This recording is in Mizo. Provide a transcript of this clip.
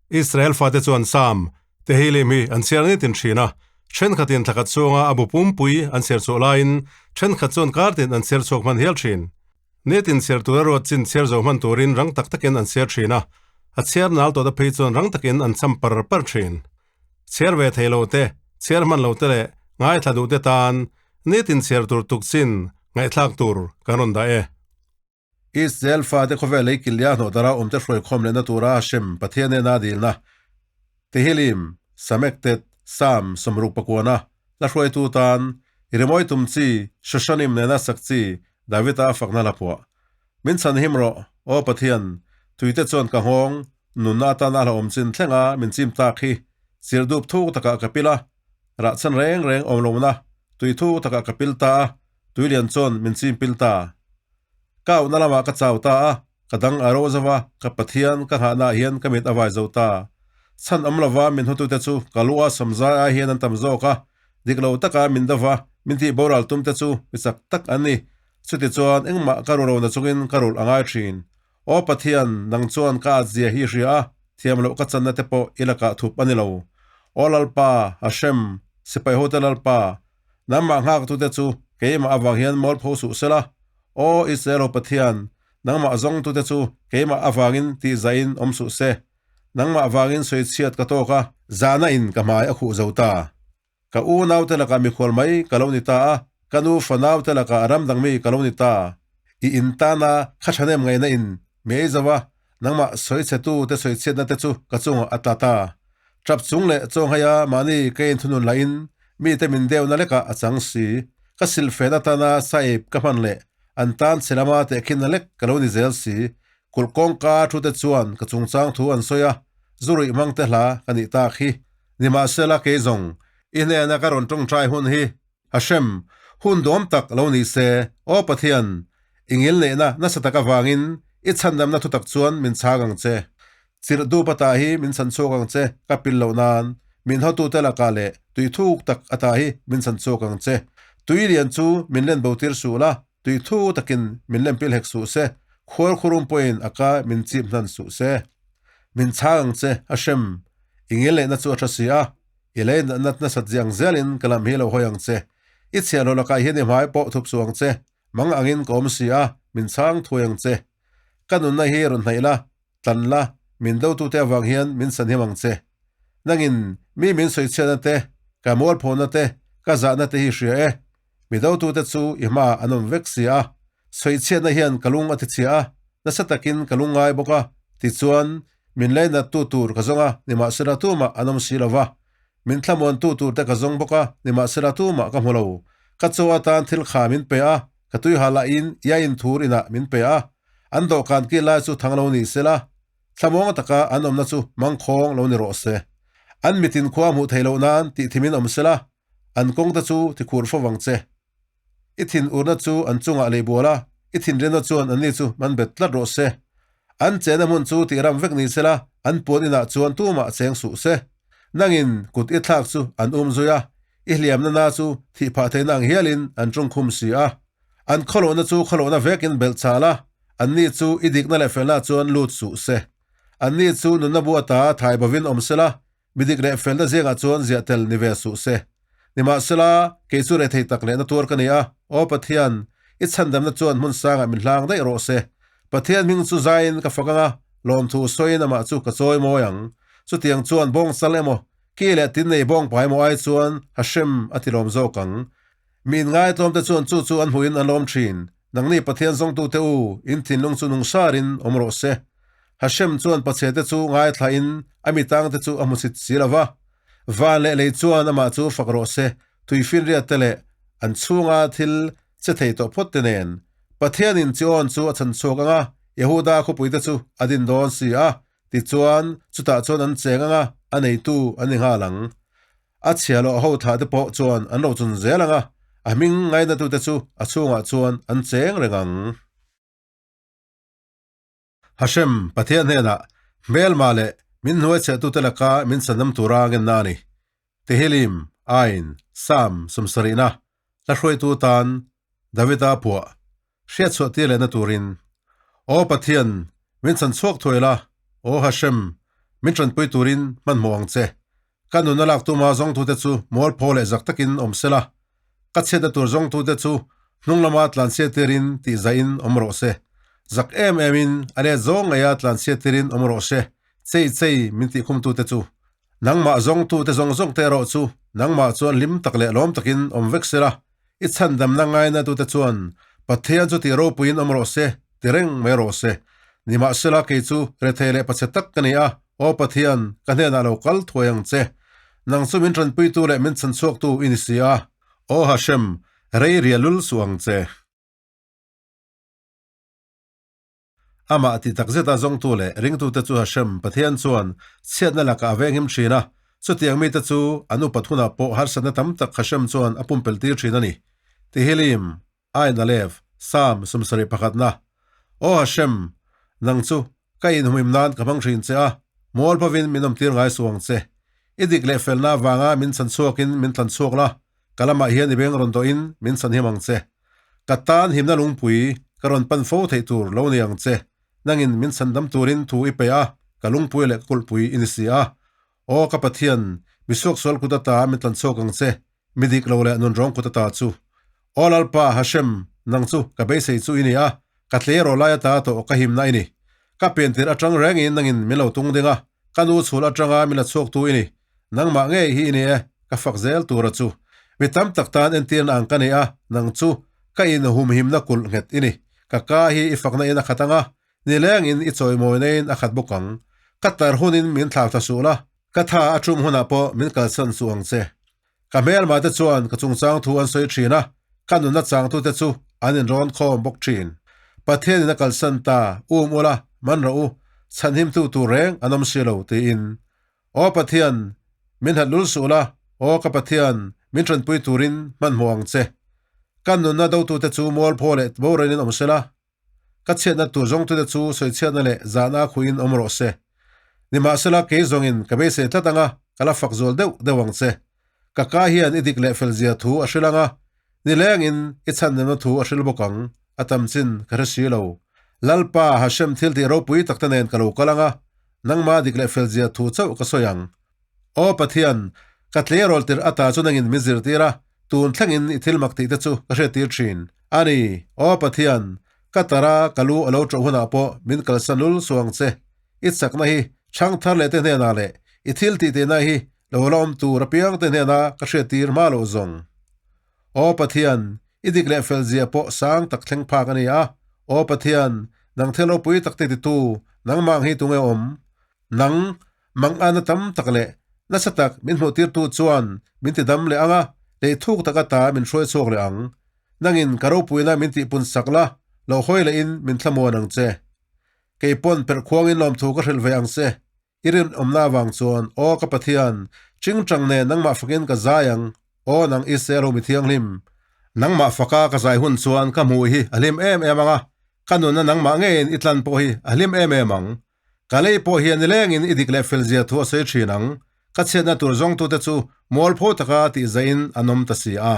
Israel fate chuan Sam, Tehillim hi an chhiar nitin thin a, thenkhatin thlakhat chhunga a bu pumpui an chhiar chhuah laiin thenkhat chuan kartin an chhiar chhuak hman hial thin. Nitin chhiar tura ruat chin chhiar zo hman turin rang tak takin an chhiar thin a, a chhiar nal tawhte phei chuan rang takin an cham par par thin. Chhiar ve thei lo te, chhiar hman lo te leh ngaithla duh te tan nitin chhiar tur tuk chin ngaihthlak tur kan rawn dah e. Israel fate khawvel lei kilh lia hnawh dara awmte hruaikhawm lehna tura Hashem Pathian nena dilna Tehillim, Samektet, Psalm 69 hla hruaitu tan i rimawi tum chi Shoshanim nena sak chi Davida a fakna hla phuah. Min chhan him rawh, Aw Pathian, tuite chuan ka nghawng, nunna atana hlauhawm chin thlenga min chim tak hi chirhdup thuk takah ka pil a, rah chhan reng reng awm lohna tui thuk takah ka pil ta a, Tuilian chuan min chim pil ta. Ka auhna lamah ka chau ta a, ka dang a ro zo va, ka Pathian ka nghahnaah hian ka mit a vai zo ta. Chhan awm lova min hutute chu ka lu a sawmzai ai hian an tam zawk a, dik lo taka min do va, min tih boral tumte chu mi chak tak an ni. Chutichuan engmah ka ru lo na chungin ka rulh a ngai thin. Aw Pathian, nang chuan ka at zia hi i hria a, thiam loh ka channa te pawh i lakah thup a ni lo. Aw Lalpa, Hashem, sipai hote Lalpa, nangmah nghaktute chu keimah avang hian mualpho suh sela. Aw Israel ho Pathian, nangmah zawngtute chu keimah avangin tihzaihin awm suh se. Nangmah vangin sawichhiat ka tawk a, zahna in ka hmai a khuh zo ta. Ka unaute lakah mikhual mai ka lo ni ta a, ka nu fanaute lakah ramdang mi ka lo ni ta. I in tana kha thahnem ngaihna in mi ei zo a, nangmah sawichhetu te sawichhiatna te chu ka chungah a tla ta. Tap chung leh chawnghai a mahni ka inthunun lahin mite min deuhna lekah a chang si. Ka silhfen atana saip ka hman leh an tan chhe lama tehkhinna lek ka lo ni zel si. Kulh kawngka thu te chuan ka chungchang thu an sawi a, zu ruih hmang te hla ka nih tak hi. Nimahsela kei zawng, i hnena ka rawn tawngtai hun hi Hashem, hun dawm tak lo ni se, Aw Pathian, i ngilneihna nasa tak avangin i chhandamna thutak chuan min chhang ang che. Chirh dup ata hi min chhan chhuak ang che, ka pil loh nan, min hawtute lakah leh tui thuk tak ata hi min chhan chhuak ang che. Tui lian chu min len bo tir suh la, tui thu takin min lem pil hek suh se, khual khurum pawhin a ka min chip hnan suh se. Min chhang ang che, Hashem, i ngilneihna chu a tha si a, i lei natna nasat ziang zelin ka lam hi lo hawi ang che. I chhiahhlawh lakah hian i hmai pawh thup suh ang che, mang angin ka awm si a, min chhang thuai ang che. Ka nunna hi rawn hnaih la, tlan la, min dotute avang hian min sanhim ang che. Nangin mi min sawichhiatna te, ka mualphona te, ka zahna te hi hria e. Mi dotute chu i hmaah an awm vek si a, sawichhiatna hian ka lung a tichhia a, nasa takin ka lung ngai bawk a, tichuan min leinattu tur ka zawng a, nimahsela tumah an awm si lo va. Min thlamuantu turte ka zawng bawk a, nimahsela tumah ka hmu lo. Ka chaw atan thil kha min pe a, ka tuiha lahin ia inthur inah min pe a. An dawhkan kil lai chu thang lo ni sela, thlamuang taka an awmna chu mangkhawng lo ni rawh se. An mitin khua hmuh theih loh nan tih thimin awm sela, an kawngte chu ti khur fo vang che. I thin urna chu an chungah lei bual a, i thinrimna chuan anni chu man bet tlat rawh se. An chehna hmun chu tih ram vek ni sela, an puan inah chuan tumah cheng suh se. Nangin kut i thlak chu an um zui a, i hliamna na chu thih phah theihna ang hialin an tungkhum si a. An khawlohna chu khawlohna vekin belh chal a, anni chu i dikna leh felna chuan lut suh se. Anni chu nunna bu ata thai bovin awm sela, mi dik leh felna zingah chuan ziah tel ni ve suh se. Nimahsela, kei chu rethei tak lehna tuar ka ni a, Aw Pathian, i chhandamna chuan hmun sangah min hlang daih rawh se. Pathian hming chu zaiin ka fak ang a, lawmthu sawiin amah chu ka chawi mawi ang. Chutiang chuan bawng chal emaw, ki leh tin nei bawng pai emaw ai chuan Hashem a ti lawm zawk ang. Mi inngaihtlawmte chuan chu chu an hmuhin an lawm thin. Nangni Pathian zawngtute u, in thinlung chu nung sarin awm rawh se. Hashem chuan pachhete chu ngaithlain a mi tangte chu a hmusit si lo va. Van leh lei chuan amah chu fak rawh se, tuifinriat te leh an chhunga thil che thei tawh phawt te nen. Pathianin Chion chu a chhan chhuak ang a, Yehuda khawpuite chu a din dawn si a, tichuan chutah chuan an cheng ang a, a neitu an ni nghal ang. A chhiahloh ho thlah te pawh chuan an lo chun zel ang a, a hming ngainatute chu a chhungah chuan an cheng reng ang. Hashem, Pathian hnenah, Hmelma leh min hnuaichhiahtute laka min chhandam tura ngenna a ni. Tehillim, Ain, Sam, 70na, hla hruaitu tan Davida phuah, hriatchhuah tir lehna turin, Aw Pathian, min chhan chhuak thuai la, Aw Hashem, Min ṭanpui turin hmanhmawh ang che. Ka nuna lak tuma zawngtute chu mualpho leh zak takin awm sela, ka chhiatna tur zawngtute chu hnung lama tlanchhiat tirin tih zaihin awm rawh se. Zak em emin a let zawng ngeia tlanchhiat tirin awm rawh se, chei chei min tihkhumtute chu. Nangmah zawngtute zawng zawngte erawh chu nangmah chuan hlim tak leh lawm takin awm vek sela, i chhandamna ngainatute chuan Pathian chu tih ropuiin awm rawh se ti reng mai rawh se. Nimahsela kei chu rethei leh pachhe tak ka ni a, Aw Pathian, ka hnenah lo kal thuai ang che. Nang chu min tanpuitu leh min chhanchhuaktu i ni si a. Aw Hashem, rei ria lul suh ang che. Amah ti takzeta zawngtu leh ringtute chu Hashem, Pathian chuan chhiatna lakah a venghim thin a, chutiang mite chu an upat hunah pawh harsatna tam tak Hashem chuan a pumpelh tir thin a ni. Tehillim, Ain Alev, Psalm 71 na. Aw Hashem, nang chu ka inhumhim nan ka hmang thin che a, mual pawhin min awmtir ngai suh ang che. I dik leh felna avanga min chhan chhuakin min tlan chhuak la, ka lamah hian i beng rawn dawhin min chhan him ang che. Ka tan himna lungpui ka rawn pan fo theih tur lo ni ang che. Nangin min chhandam turin thu i pe a, ka lungpui leh ka kulhpui i ni si a. Aw ka Pathian, mi suaksual kut ata min tlan chhuak ang che, mi dik lo leh nunrawng kut ata chu. Aw Lalpa, Hashem, nang chu ka beisei chu i ni a, ka tleirawl lai ata tawh ka himna i ni. Ka piantir atang rengin nangin min lo tung ding a, ka nu chhul atanga min la chhuaktu i ni. Nangmah ngei hi i ni e, ka fak zel tura chu. Mi tam tak tan entirna ang ka ni a, nang chu ka inhumhimna kulh nghet i ni. Ka ka hi i fakna in a khat ang a, nilengin i chawimawina in a khat bawk ang. Ka tar hunin min thlau tha suh la, ka tha a tum hunah pawh min kalsan suh ang che. Ka hmelmah te chuan ka chungchang thu an sawi thin a, ka nunna changtute chu an inrawn khawm bawk thin. Pathianin a kalsan ta, um ula, man rawh u, chhanhimtu tur reng an awm si lo, tiin. Aw Pathian, min hat lul suh la, aw ka Pathian, min tanpui turin hmanhmawh ang che. Ka nunna dotute chu mualphaw leh boranin awm se la, ka chhiatna tur zawngtute chu sawichhiatna leh zahna khuiin awm rawh se. Nimahsela kei zawngin ka beisei tlat anga ka la fak zual deuh deuh ang che. Ka ka hian i dik leh felzia thu a hril anga, nilengin i chhannemna thu a hril bawk ang, a tam chin ka hre si lo. Lalpa, Hashem thiltih ropui takte nen ka lo kal anga, Nangmah dik leh felzia thu chauh ka sawi ang. Aw Pathian, ka tleirawl tirh ata chu nangin min zirtir a, tun thlengin i thil mak tihte chu ka hriattir thin. A ni, aw Pathian, ka tara ka lu a lo ṭawh hunah pawh min kalsan lul suh ang che. I chakna hi chhang thar leh te hnenah leh i thil tih tehna hi lo la awm tur apiangte hnena ka hriattir hma loh zawng. Aw Pathian, i dik leh fel zia pawh sang tak thleng phak a ni a. Aw Pathian, nang thil ropui tak te titu, nangmah ang hi tunge awm? Nang, mangana tam tak leh nasa tak min hmuhtirtu chuan min ti dam leh ang a, lei thuk tak ata min hruai chhuak leh ang. Nangin ka ropuina min tihpun sak la, lo hawi lehin min thlamuan ang che. Kei pawn perh khuangin lawmthu ka hrilh ve ang che. I rinawmna avang chuan, aw ka Pathian, chingchang nen nangmah fakin ka zai ang, aw nang Israel ho mi thianghlim. Nangmah faka ka zai hun chuan ka hmuh hi a hlim em em ang a, ka nunna nangmah ngeiin i tlan pawh hi a hlim em em ang. Ka lei pawh hian nilengin i dik leh felzia thu a sawi thin ang, ka chhiatna tur zawngtute chu mualpho taka tihzaihin an awm ta si a.